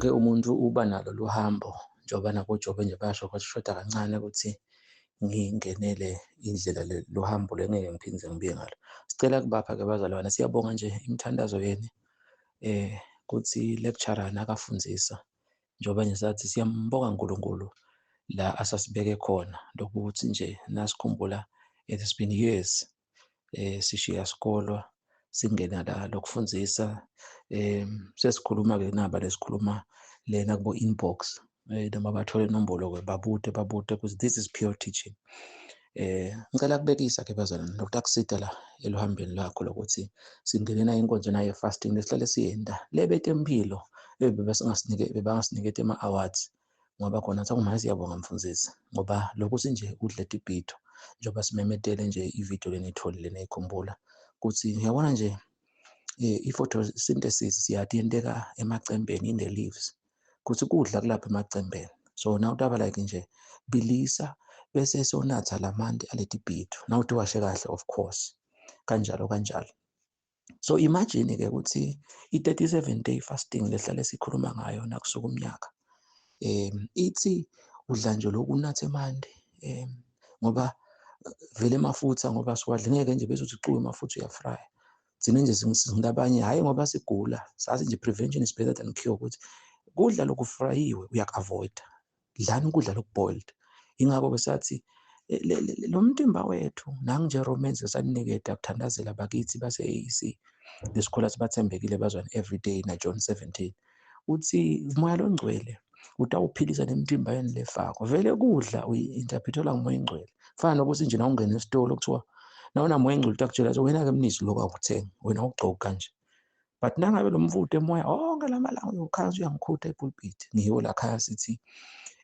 Wonke umuntu uba nalo luhambo njengoba naboJobe nje basho ukuthi kushoda kancane ukuthi ngingenele indlela lo hambo le ngeke ngiphinde ngibuye ngalo. Sicela kubapha-ke bazalwane, siyabonga nje imithandazo yenu kuthi lecturer nakafundzisa njengoba nje sathi siyambonga uNkulunkulu la asasibeke khona lokuthi nje nasikhumbula it has been years sishiya sikolwa singena la lokufundzisa sesikhuluma-ke naba lesikhuluma lena kubo inbox noma bathole inombolo-ke babute babute ukuthi this is pure teaching. Ngicela kubekisa ke bazalwane Dr. Kusita la eluhambeni lwakho lokuthi singenena inkonzo nayo fasting lesihlale siyenda lebetempilo bebasingasinike bebangasiniketa ama-awards ngoba khona sakumanje siyabonga mfundisi ngoba lokuthi nje udle tibhidvo njengoba simemetele nje ividiyo leniyitholile niyikhumbula ukuthi uyabona nje i-photosynthesis siyathi yenteka emacembeni in the leaves kuthi kudla kulapha emacembeni so now utaba like nje bilisa bese sewunatha lamanti aletibhidvo nawuthi washe kahle of course kanjalo kanjalo. So imagine ke ukuthi i-37 day fasting lehlale sikhuluma ngayo nakusuka umnyaka ithi udla nje lokhu unathe emanti ngoba vele emafutha ngoba siwadla ngeke nje bese uthi cuwe amafutha uyafrya. Thina nje singabanye hhayi ngoba sigula sazi nje prevention is better than cure ukuthi kudla lokufrayiwe uyaku-avoid-a, dlani ukudla loku-boiled. Ingakho-ke sathi lo mtimba wethu nangu nje Romans saniniketa kuthandazela bakithi base-AEC lesikhola sibathembekile bazwane everyday na John 17 uthi moya longcwele utawuphilisa nemtimba yenu lefako vele kudla uyi-interpretela ngumoya ingcwele fana nokuthi nje nawungena esitolo kuthiwa nawunamoya ingcwele utakutshela so wena-ke mnisi lokhu awukuthengi wena awugcoki kanje but nangabe lo mfudo emoya onke la malanga uyokhala uyangikhutha epulpit ngiyiwo la khaya sithi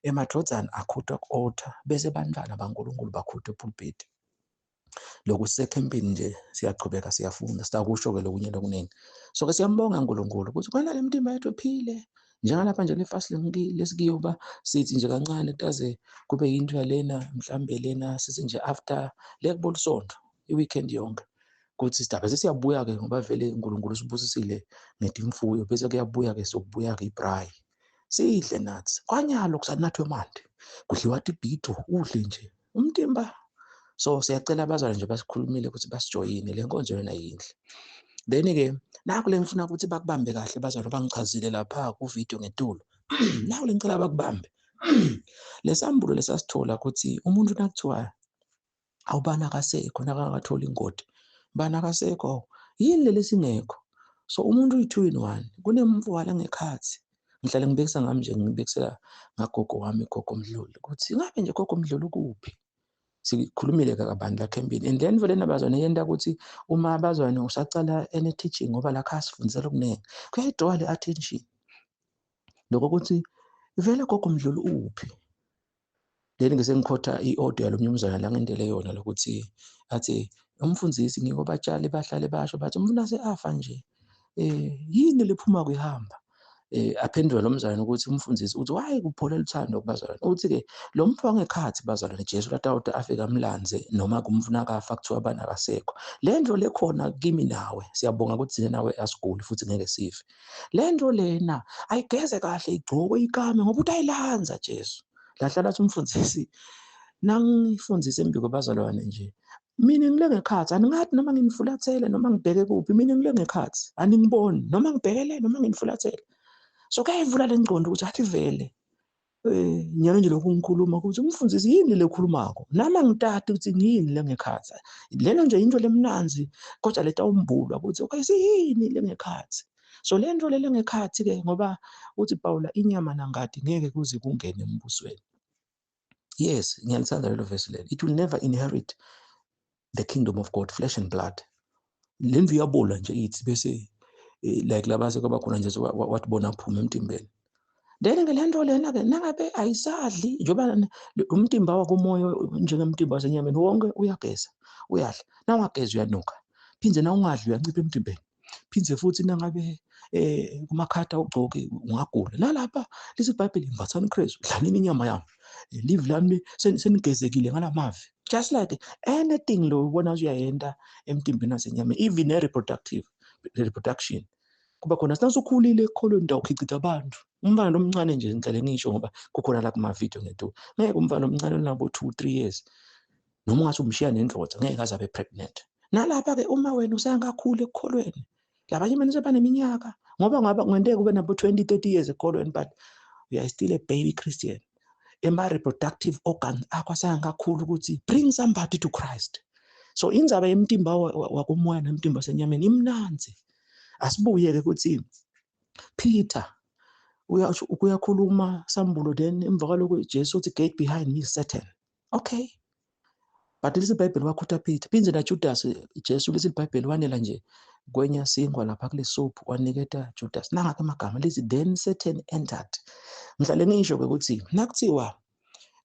emadvodzana akhutha ku-altar bese bantwana baNkulunkulu bakhutha epulpit. Lokhu sisekhempini nje siyaqhubeka siyafunda sitakusho-ke lokunye lokuningi. So-ke siyambonga uNkulunkulu ukuthi khona le mtimba yethu ephile njengalapha nje lefasi lesikiyo uba sithi nje kancane kutaze kube yinto yalena mhlambe lena sithi nje after le kubolisonto i-weekend yonke kuthi sidaba sesiyabuya-ke ngoba vele uNkulunkulu usibusisile ngetimfuyo bese kuyabuya-ke sokubuya-ke ibrayi sidle nathi kwanyalo kusanathwe manti kudliwa tibhidvo udle nje umtimba. So siyacela abazalwane nje basikhulumile ukuthi basijoyine le nkonzo yona yinhle. Then-ke nakho le ngifuna ukuthi bakubambe kahle bazalwane bangichazile lapha ku-video ngetulo nakho le ngicela bakubambe lesambulo lesasithola ukuthi umuntu nakuthiwa awubani akasekho nakakatholi ingodi bani akasekho yini leli singekho so umuntu uyi-two in one kunemfwala ngekhathi ngihlale ngibekisa ngami nje ngibekisela ngagogo wami gogo Mdluli ukuthi ngabe nje gogo Mdluli ukuphi sikhulumile kabanti la campini and then vele nabazwane yenta ukuthi uma abazwane usacala ene teaching ngoba la khaya sifundisela okuningi kuyayidraw le attention lokho ukuthi vele gogo Mdluli uphi. Then ngise ngikhotha i-audio yalo mnumzane la ngendele yona lokuthi athi umfundisi ngiko batshali bahlale basho bathi umuntu ase afa nje yini lephuma kuihamba aphendula lo mzalwane ukuthi umfundisi uthi why kupholela uthando kubazalwane uthi-ke lo mfo wangekhathi bazalwane Jesu latawude afike amlanze noma kumfuna akafa kuthiwa abana akasekho le nto le khona kimi nawe siyabonga ukuthi thina nawe asiguli futhi ngeke sife le nto lena ayigeze kahle igcokwe ikame ngoba uthi ayilanza Jesu lahlala athi umfundisi nangifundise embiko bazalwane nje mina ngile ngekhathi aningathi noma nginifulathele noma ngibheke kuphi mina ngile ngekhathi aningiboni noma ngibhekele noma nginifulathele so kuyayivula le ngqondo ukuthi athi vele nyalo nje lokhu ngikhuluma ukuthi umfundisi yini le khulumako nami angitati ukuthi ngiyini le ngekhathi lena nje into lemnanzi kodwa leta umbulwa ukuthi okay siyini le ngekhathi so le nto lele ngekhathi ke ngoba uthi Paula inyama nangadi ngeke kuze kungene embusweni. Yes, ngiyalithanda lelo verse lelo. It will never inherit the kingdom of God, flesh and blood. Le ndlu iyabola nje ithi bese like laba sekwabakhona nje wathi bona phuma emtimbeni. Then ke le nto lena-ke nangabe ayisadli njengoba umtimba wakumoya njengemtimba wasenyameni wonke uyageza uyadla nawungagezi uyanuka phinde nawungadli uyancipha emtimbeni phinde futhi nangabe kumakhata ugcoke ungagula nalapha lithi iBhayibheli imbathani Kristu dlanini inyama yami live lami senigezekile ngalamavi just like anything lo ubona uyayenta emtimbeni wasenyameni even reproductive reproduction. Kuba khona sinasukhulile ekukholweni ndawukhicitha abantu. Umfana lomncane nje ngicela ngisho ngoba kukhona la kuma-video ngedu. Ngeke umfana omncane onabo 2 3 years noma ungathi umshiya nendloda ngeke aze abe pregnant. Nalapha-ke uma wena usangakakhuli ekukholweni, labanye abantu sebaneminyaka ngoba ngaba kungenteka ube nabo 20 30 years ekukholweni, but you are still a baby Christian. Ema-reproductive organs akho asangakakhulu ukuthi bring somebody to Christ. So indzaba yemtimba wakumoya nemtimba wasenyameni imnanzi. Asibuye-ke ukuthi Peter uyakhuluma sambulo, then emva kwaloko Jesu uthi get behind me Satan. Okay, but lesi iBhayibheli wakhutha Peter phindze na Judas. Jesu lesi iBhayibheli wanela nje kwenya sinkwa lapha kule soup waniketa Judas nangakho amagama lithi then Satan entered. Ngihlale ngisho ke ukuthi nakuthiwa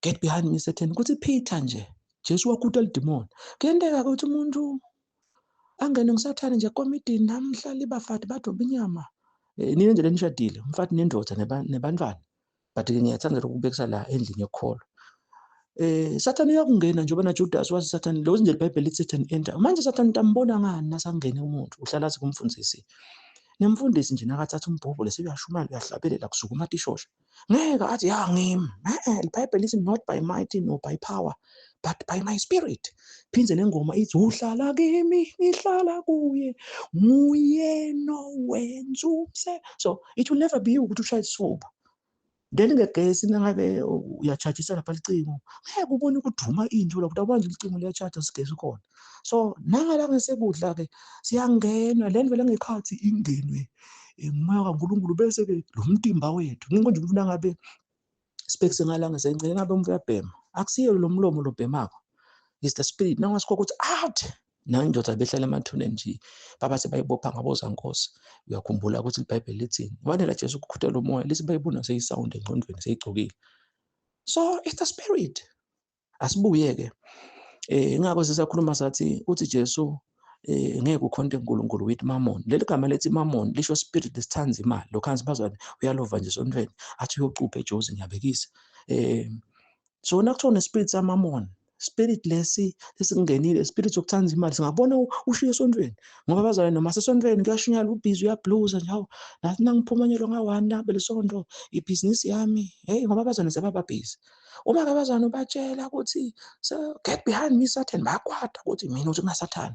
get behind me Satan, kuthi Peter nje Jesu wakhutha lidimoni. Kuyenteka ukuthi umuntu angene ngisathane nje komidini namhla libafati badoba inyama. Nina nje lenishadile umfati nendoda nebantwana, but ke ngiyathanda lokubekisa la endlini yokukholo. Sathane uyakungena njengoba na Judas wathi Sathane lo nje iBhayibheli lithi Satan enter. Manje Sathane utambona ngani nasangene umuntu uhlala athi kumfundisi. Nemfundisi nje nakathatha umbhobho lese uyashumayela uyahlabelela kusukuma tishosha. Ngeke athi ya ngimi. IBhayibheli lithi not by might nor by power but by my spirit. Phindze nengoma ithi uhlala kimi ngihlala kuye nguye nowenza umse. So it will never be ukuthi ushaye isifuba. Then ngegesi nangabe uyachajisa lapha licingo ngeke ubone ukuduma into la ukuthi manje licingo liyachaja sigesi khona. So nangala ngesekudla ke siyangena le ndlela ngekhathi ingenwe ngumoya kaNkulunkulu, bese ke lo mtimba wethu ngingo nje ukuthi nangabe sibhekise ngala ngesencele ngabe umuntu uyabhema akusiyo lo mlomo lobhemako, is the spirit. Nangasikho ukuthi out nandoda behlala emathuneni nje baba sebayibopha ngabozankosi. Uyakhumbula ukuthi iBhayibheli lithini? Wanela Jesu ukukhuthela umoya lithi bayibona seyisound engqondweni seyigcokile. So it's the spirit. Asibuye ke ingakho sisakhuluma sathi uthi Jesu ngeke ukhonte uNkulunkulu with mammon. Leli gama lethi mammon lisho spirit lesithanda imali. Lokho bazwane uyalova nje sontweni athi uyocupha eJozi ngiyabekisa. So nakuthiwa ne-spirit samamon, spirit lesi esingenile, spirit sokuthanda imali, singabona ushiye esontweni ngoba bazalwane noma sesontweni kuyashunyayelwa ubhizi uyabluza nje, hawu nathi nangiphumanyelwa nga-1 nabe lesonto ibhizinisi yami, hey ngoba abazalwane sebababhizi. Uma ke abazalwane ubatshela ukuthi so get behind me Satan, bayakwata ukuthi mina uthi kunaSathane.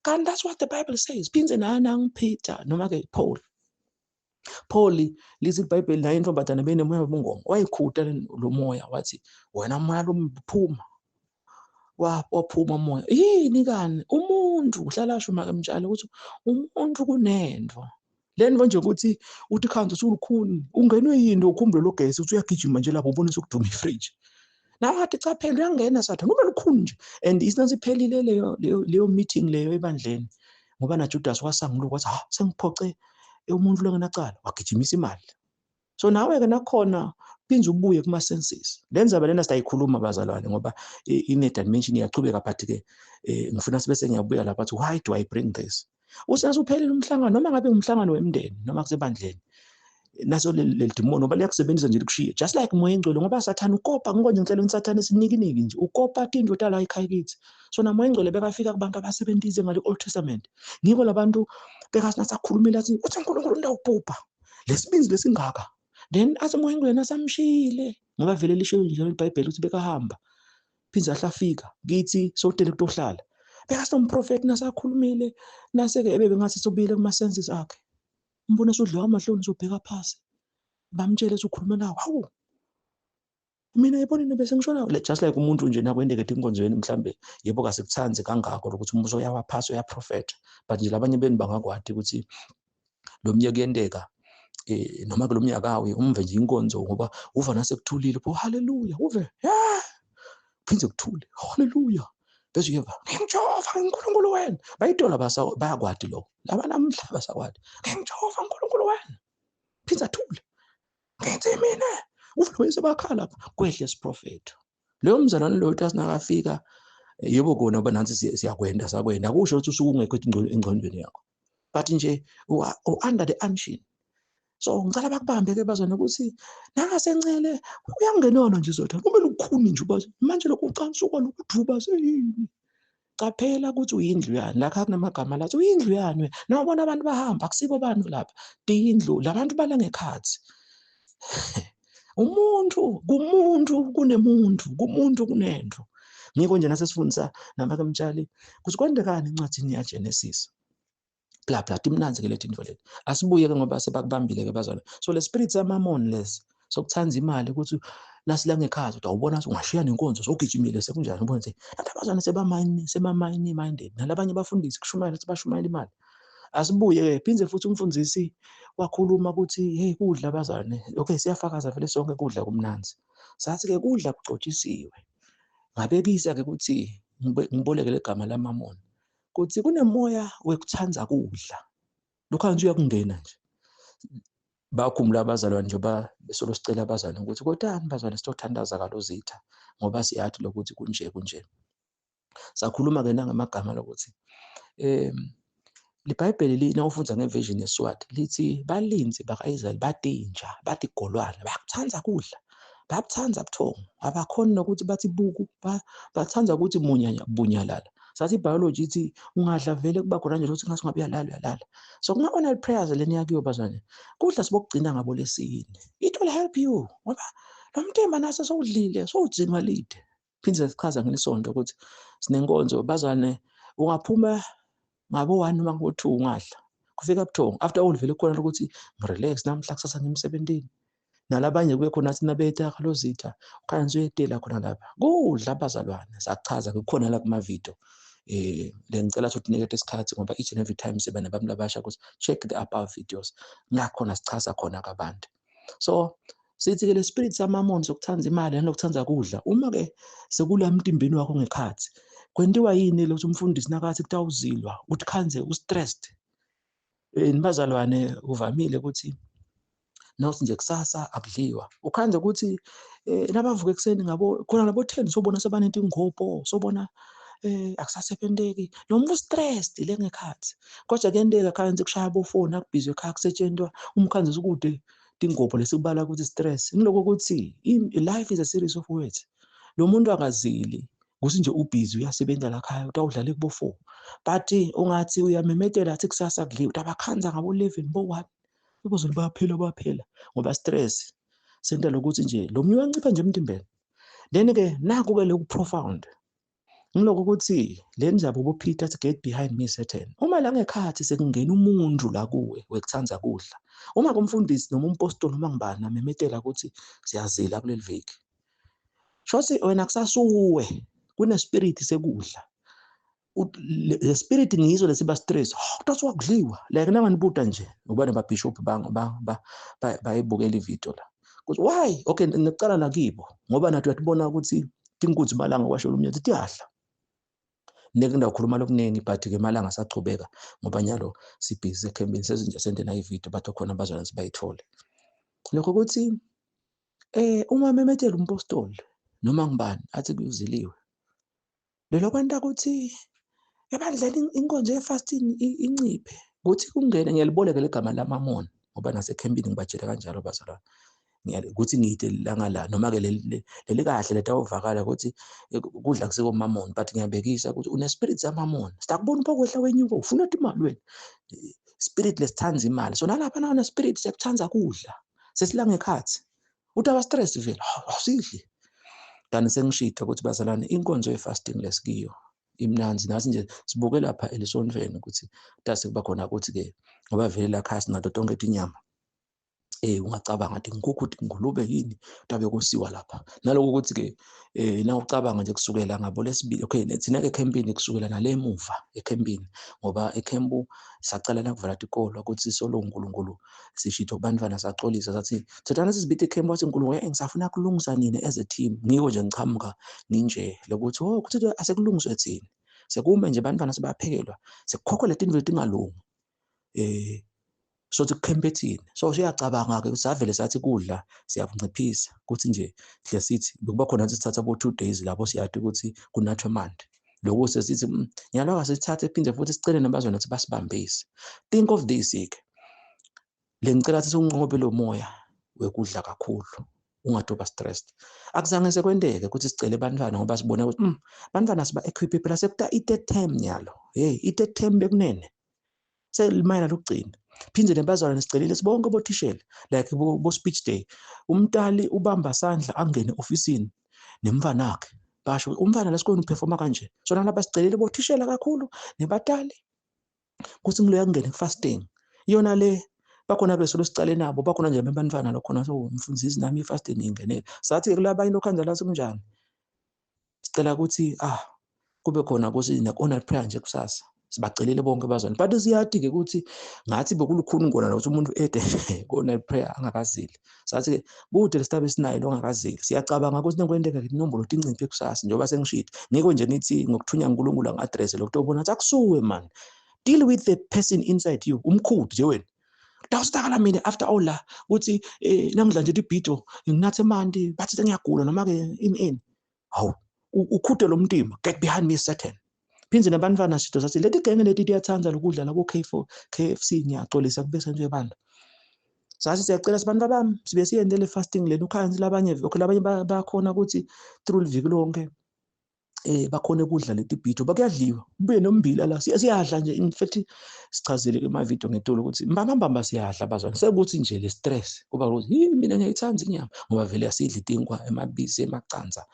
Kanti that's what the Bible says. Phindze nanang Peter noma ke Paul. Paul lithi iBhayibheli naye intombazane benemoya wobungoma wayikhuta lo moya wathi wena moya lomphuma waphuma umoya. Yini kani umuntu uhlala asho make mtshalo ukuthi umuntu kunento lento nje ukuthi uthi khanzi usulukhuni ungenwe yini ukhumbule lo gesi uthi uyagijima nje lapho ubona sokuduma ifridge. Nawathi cha phela uyangena Sathane ube lukhuni nje and isinasiphelile leyo meeting leyo ebandleni ngoba na Judas wasanguluka wathi ha sengiphoce umuntu longenacala wagijimisa imali. So nawe ke nakhona phindze ubuye kuma senses. Lendzaba lena siyayikhuluma bazalwane ngoba ine dimension iyachubeka, but ke ngifuna sibe sengiyabuya lapha athi why do I bring this? Usasuphelile umhlangano noma ngabe umhlangano wemndeni noma kusebandleni naso le demon ngoba liyakusebenzisa nje likushiye just like moya engcwele ngoba Sathane ukopa ngoba nje ngicela uSathane sinikiniki nje ukopa tinto tala ekhaya kithi. So namoya engcwele bekafika kubantu abasebenzise ngale Old Testament ngiko labantu bekasinasakhulumile athi uthi uNkulunkulu ndawubhubha lesibinzi lesingaka, then athi moya engcwele nasamshiyile ngoba vele lisho nje iBhayibheli ukuthi bekahamba phindze ahlafika kithi sotele kutohlala bekasinomprofeti nasakhulumile naseke ebebe ngathi sobile kuma senses akhe umbona sodliwa amahloni sobheka phasi bamtshele usukhuluma nawo hawu mina yibona bese ngishona just like umuntu nje nakwendeke etinkonzweni mhlambe yebo kasikuthandi kangako ukuthi umbuso uyawaphasa uyaprofeta but nje labanye benu bangakwati ukuthi lo mnyaka kuyenteka noma ke lo mnyaka awi umve nje inkonzo ngoba uva nasekuthulile pho haleluya uve yeah phindze kuthule haleluya bese uyeva ngimjova uNkulunkulu wena bayitola bayakwati lo laba namhla basakwati ngimjova uNkulunkulu wena phindze athule ngithi mina uvele wese bakhala kwehle isiprofetho leyo mzalwane loyo uthi asinakafika yebo kona ngoba nansi siyakwenda sakwenda akusho ukuthi usuke ungekho engqondweni yakho but nje under the unction. So ngicela bakubambe ke bazwana ukuthi nangasencele uyangenona nje Sathane ube lukhuni nje ubazi manje lokhu ucansuka lokuduba seyini. Caphela ukuthi uyindlu yani la kunamagama lathi uyindlu yani wena. Nawubona abantu bahamba akusibo bantu lapha, tindlu labantu bala ngekhathi. Umuntu kumuntu kunemuntu, kumuntu kunento. Ngiko nje nasesifundisa namake Mtshali ukuthi kwendekani encwadini yaGenesis. Bla bla timnanzi ke lethi into leti. Asibuye ke ngoba sebakubambile ke bazalwane. So le spirit samamon lesi sokuthanda imali ukuthi nasila ngekhaya uthi awubona ungashiya nenkonzo sogijimile sekunjani ubone nje abantu abazalwane sebamayini semamayini minded nalabanye abafundisi kushumayela ukuthi bashumayela imali. Asibuye ke phindze futhi umfundisi wakhuluma ukuthi hey kudla bazalwane, okay siyafakaza vele sonke kudla kumnanzi. Sathi ke kudla kugcotshisiwe. Ngabekisa ke ukuthi ngiboleke legama lamamon kuthi kunemoya wekuthanza kudla. Lokho nje uyakungena nje. Bakhumula abazalwane nje besolo sicela abazalwane ukuthi kodani bazalwane sitothandaza kalozitha ngoba siyathi lokuthi kunje kunje. Sakhuluma ke nangamagama lokuthi liBhayibheli nawufundza ngeversion yeSwati lithi balinzi bakaIsrael batinja bathi golwana bayakuthanda kudla, bayabuthanda buthongo, abakhoni nokuthi bathi buku, bathanda ukuthi munyanya bunyalala. Sathi biology ithi ungadla vele kuba khona nje ukuthi ngathi ungabe uyalala uyalala. So kuma all night prayers leni yakiyo bazalwane kudla sibokugcina ngabo lesine. It will help you ngoba lo mtimba naso sowudlile sowudzinwa lide. Phindze sichaza ngelisonto ukuthi sinenkonzo bazalwane ungaphuma ngabo 1 noma ngo 2 ungadla kufika buthongo. After all vele kukhona ukuthi ngirelax namhla kusasa ngimsebentini. Nalabanye kube khona thina betha kalozitha ukhanze uyetela khona lapha kudla abazalwane. Sachaza kukhona la kuma video lengicela ukuthi unikete isikhathi ngoba each and every time siba nabantu labasha ukuthi check the above videos ngakhona sichaza khona kabantu. So sithi ke le spirit samamon sokuthanda imali nalokuthanda kudla uma ke sekula emtimbeni wakho ngekhathi kwentiwa yini lokuthi umfundisi nakathi kutawuzilwa uthi khanze ustressed. Nibazalwane uvamile ukuthi nothi nje kusasa akudliwa ukhanze ukuthi nabavuka ekuseni ngabo khona labo 10 sobona sebanento ingopho sobona akusasebenteki noma ustressed lengekhathi kodwa kuyenteka khanze kushaya bofoni akubhizi ekhaya kusetshentwa umkhanze ukude tingopho lesikubala ukuthi stress. Ngiloko ukuthi life is a series of words. Lo muntu akazili kuthi nje ubhizi uyasebenza la ekhaya utawudlala kubo 4 but ungathi uyamemetela athi kusasa kudliwa utabakhanza ngabo 11 bo 1 ibozolo bayaphela bayaphela ngoba stress senta lokuthi nje lo munye uyancipha nje emtimbeni. Then ke naku ke lokhu profound ngiloko ukuthi le ndaba ubuPeter to get behind me Satan. Uma la ngekhathi sekungena umuntu la kuwe wekuthanda kudla, uma kumfundisi noma umpostoli noma ngibani amemetela ukuthi siyazila kuleli viki, shothi wena kusasuwe kune spirit sekudla. Le spirit ngizo lesiba stress kuthiwa wakudliwa like nanganibuta nje ngoba nababishop bayibukela ivideo la ukuthi why okay ngicala la kibo ngoba nathi uyatibona ukuthi tinkunzi malanga kwasho lumnye tiyadla. Neke ndakhuluma lokuningi but ke malanga sachubeka ngoba nyalo sibhizi ekhembini sezinje sente na ivideo batho khona abazalwane sibayithole. Lokho ukuthi uma memetela umpostoli noma ngibani athi kuziliwe lelo kwenta ukuthi ebandleni inkonzo yefasting inciphe ukuthi kungene ngiyaliboleka legama lamamon ngoba nasekhempini ngibatshela kanjalo bazalwane ukuthi ngide langa la noma ke leli kahle letawuvakala ukuthi kudla kusiko mamon but ngiyabekisa ukuthi une spirit samamon sitakubona upho kwehla wenyuko ufuna imali wena spirit lesithanza imali. So nalapha na une spirit sekuthanda kudla sesilanga ekhathi uthi aba stress vele asidli. Kanti sengishito ukuthi bazalwane inkonzo yefasting lesikiyo imnanzi nathi nje sibuke lapha elisontweni ukuthi tase kuba khona ukuthi ke ngoba vele la khasi nato tonke tinyama ungacabanga ukuthi inkukhu ingulube yini tabe kusiwa lapha naloko ukuthi ke na ucabanga nje kusukela ngabo lesibili okay thina ke campini kusukela nalemuva ecampini ngoba ekhempu sacala la kuvala tikolo ukuthi solo uNkulunkulu sishitho kubantwana saxolisa sathi thethana sizibithe ekhempu wathi uNkulunkulu ngisafuna kulungisa nini as a team ngiko nje ngichamuka nginje lokuthi oh kuthi asekulungiswe thina sekume nje bantwana sebaphekelwa sekukhokho letinto letingalungi sothi kukhempethini. So siyacabanga ke savele sathi kudla siyakunciphisa ukuthi nje hle sithi bekuba khona sithatha bo 2 days lapho siyathi ukuthi kunathwe manje lokho sesithi nyaloka sithathe phinde futhi sicele nabazwana ukuthi basibambise. Think of this ke lengicela ukuthi unqobe lo moya wekudla kakhulu. Ungatoba stressed. Akuzange sekwenteke ukuthi sicele bantwana ngoba sibone ukuthi bantwana siba equip phela sekuta i-third term nyalo. Hey, i-third term bekunene. Selimayela lokugcina. Phinde nebazalwane sicelile sibonke bothishela like bo speech day. Umntali ubamba sandla angene ofisini nemfana wakhe. Basho umfana lesikoleni uperforma kanje. So nalapha sicelile bothishela kakhulu nebatali kuthi ngiloya kungene fasting. Iyona le bakhona besolo sicale nabo bakhona nje abantwana lokhona so umfundisi nami ifasting ingenele. Sathi kulabanye lokhanza la sekunjani. Sicela ukuthi kube khona ukuthi ne-honor prayer nje kusasa. Sibacelile bonke bazalwane. But siyathi ke ukuthi ngathi bekulukhuni kona ukuthi umuntu ede ku-honor prayer angakazili. Sathi ke kude lesitabe sinayo lo ongakazili. Siyacabanga ukuthi nekwenteka ke inombolo tinciphe kusasa njengoba sengishilo. Ngiko nje ngithi ngokuthunya uNkulunkulu angi-address lokho ubona ukuthi akusuwe man. Deal with the person inside you. Umkhulu nje wena. Dawustakala mina after all la ukuthi namhlanje nje ibhido nginathe amanti bathi sengiyagula noma ke ini. Hawu ukhuthe lo mtima, get behind me Satan. Phinde nabantwana sitho sathi leti genge leti tiyathanda lokudla labo K4 KFC ngiyaxolisa kube senje abantu. Sathi siyacela sibantu bami sibe siyendele fasting lena ukhansi labanye okay labanye bakhona ukuthi through liviki lonke bakhona ukudla leti bhido bakuyadliwa kubuye nombila la siyadla nje. In fact sichazile kuma video ngetulo ukuthi mbamba siyadla bazwana sekuthi nje le stress kuba ukuthi mina ngiyayithanda inyama ngoba vele asidli tinkwa emabisi emacanza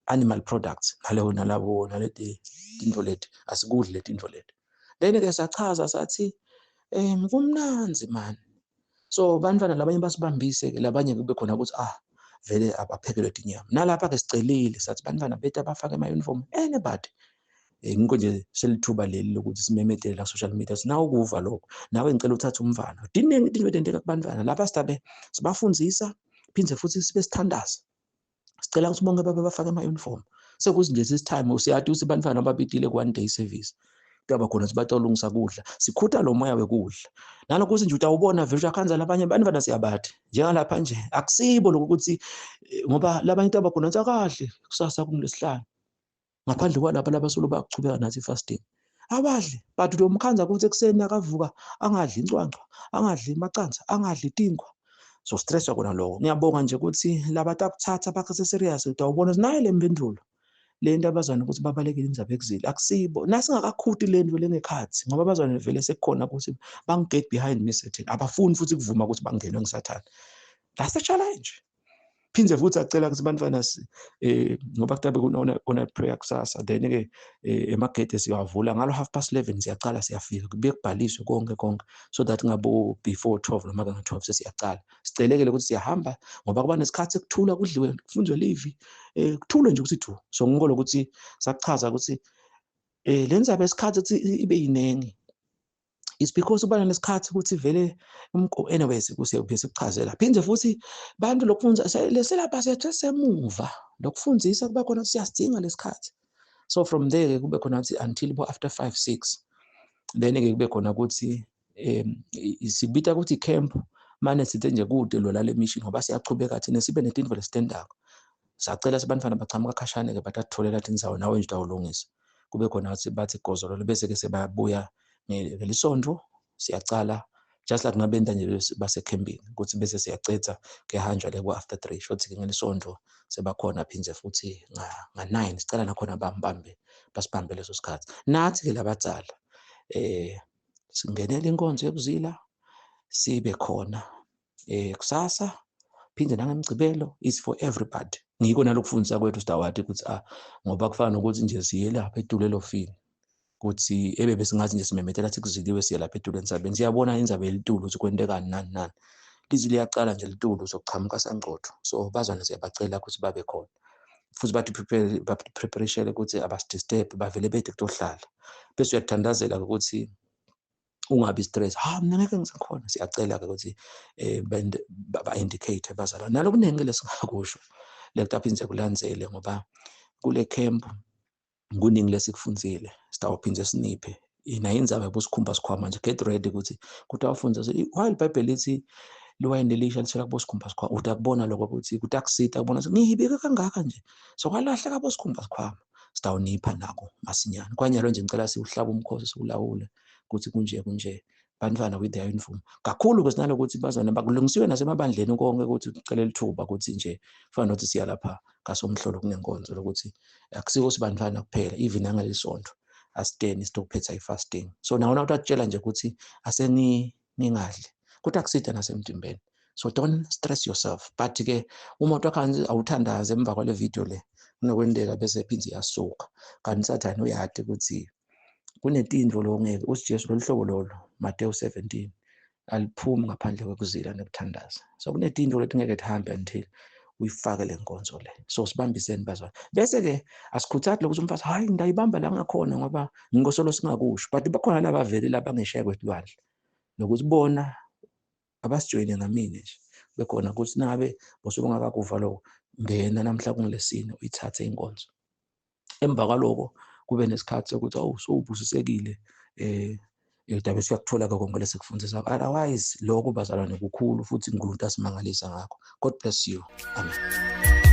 animal products naleyo nalabo naleti tinto leti asikudli leti tinto leti. Then ke sachaza sathi kumnanzi man. So bantwana labanye basibambise ke labanye kube khona ukuthi vele abaphekelwe inyama. Nalapha ke sicelile sathi bantwana bethu abafake ama uniform anybody. Ngikho nje selithuba leli lokuthi simemetele la social media sinawo ukuva lokho. Nawe ngicela uthathe umfana. Diningi into etenteka kubantwana lapha sitabe sibafundzisa phinde futhi sibe sithandaza. Sicela ukuthi bonke babe bafake ama uniform. Sekuthi nje this time usiyathi ukuthi bantwana ababidile ku one day service. Kuyaba khona sibatolungisa kudla. Sikhutha lo moya wekudla. Nalokho nje utawubona vele uyakhanza labanye bantwana siyabathi. Njengalapha nje akusibo lokuthi ngoba labanye abakhona akahle kusasa kumlesihlanu. Ngaphandle kwalapha labasolo baqhubeka nathi fasting. Abadli but lo mkhanza ukuthi ekseni akavuka angadli incwancwa, angadli amacanza, angadli tinkwa. So stress kona lokho. Ngiyabonga nje ukuthi labatakuthatha bakhe serious utawubona naye lempendulo. Le nto abazwana ukuthi babalekile indzaba ekuzile akusibo nasingakakhuti le nto lengekhathi ngoba abazwana vele sekukhona ukuthi bangi-get behind me Satan. Abafuni futhi kuvuma ukuthi bangenwe ngisathane. That's the challenge. Phinde futhi acela ukuthi bantwana ngoba kutabe kuna prayer kusasa then ke emagede siyawavula ngalo 11:30 siyaqala siyafika kube kubhaliswe konke konke so that ngabo before 12 noma nga 12 sesiyaqala. Sicelekele ukuthi siyahamba ngoba kuba nesikhathi ekuthula kudliwe kufunzwe livi kuthule nje ukuthi thu. So ngikho lokuthi sakuchaza ukuthi lenza besikhathi ukuthi ibe yinengi. It's because ubana nesikhathi ukuthi vele anyways kusiyobese kuchazela. Phinde futhi bantu lokufunza leselapha sethu semuva lokufundzisa kuba khona siyasidinga lesikhathi. So from there kube khona ukuthi until bo after 5 6 then ke kube khona ukuthi sibita ukuthi camp manje sithe nje kude lo lale mission ngoba siyachubeka thina sibe netinto lesitendako. Sacela sibantwana bachamuka khashane ke batatholela tindzawo nawe nje utawulungisa. Kube khona ukuthi bathi gozolo bese ke sebabuya ngelisonto siyacala just like ngabenta nje base camping ukuthi bese siyacetha kehanjwa le ku after 3 shothi ke ngelisonto sebakhona phindze futhi nga 9 sicela nakhona bambambe basibambe leso sikhathi. Nathi ke labadzala singenele inkonzo yokuzila sibe khona kusasa phinde nangemgcibelo is for everybody. Ngiko nalokufundisa kwethu sidawadi ukuthi ngoba kufana nokuthi nje siye lapha edule lofini kuthi ebebe singathi nje simemetela ukuthi kuziliwe siye lapha edule ensabeni siyabona indzaba yelitulo ukuthi kwentekani nani nani lizwi liyaqala nje litulo sokuchamuka sangcotho. So bazwana siyabacela ukuthi babe khona futhi bathi prepare preparation ukuthi abasidisturb bavele bede kutohlala bese uyathandazela ukuthi ungabi stress. Mina ngeke ngisekhona. Siyacela ke ukuthi ba indicate bazalwane nalokunengi lesingakusho lekutaphinze kulandzele ngoba kule camp kuningi lesikufundzile sitawuphindze siniphe ina indzaba yabosikhumba sikhwama nje get ready ukuthi kutawufundza while iBhayibheli lithi liwayini lelisha lithela kubosikhumba sikhwama utakubona lokho ukuthi kutakusita kubona ukuthi ngihibeke kangaka nje so kwalahleka bosikhumba sikhwama sitawunipha nako masinyane. Kwanyalo nje ngicela siwuhlaba umkhosi siwulawule ukuthi kunje kunje Bantwana with their uniform kakhulu ke sinalokuthi bazona bakulungisiwe nasemabandleni konke ukuthi ucele lithuba ukuthi nje kufana nokuthi siya lapha kasomhlolo kunenkonzo lokuthi akusiko sibantwana kuphela, even nangelisonto asiteni sitokuphetha i-fasting. So nawo utatshela nje ukuthi asengi ningadli kodwa akusida nasemtimbeni. So don't stress yourself, but ke uma utakhanzi awuthandaze emva kwale video le kunokwenteka bese phindze iyasuka, kanti Sathane uyati ukuthi kunetintfo lo ngeke usiJesu lolu hlobo lolo Mateyu 17 aliphumi ngaphandle kwekuzila nekuthandaza. So kunetintfo leti ngeke tihambe until uyifake le nkonzo le. So sibambiseni, bazalwane. Bese-ke asikhuthathi lokuthi umfazi, hhayi, ngidayibamba la ngakhona ngoba ngikosolo singakusho, but bakhona labavele labangesheya kwetulwandle nokuthi bona abasijoyine ngamine nje bekhona ukuthi nangabe bosuke ungakakuva lokho, ngena namhla kungilesine uyithathe inkonzo. Emva kwaloko kube nesikhathi sokuthi awu sowubusisekile, dabe siyakuthola-ke konke lesikufundisa. Otherwise lokho, bazalwane, kukhulu futhi uNkulunkulu asimangalisa ngakho. God bless you, amen.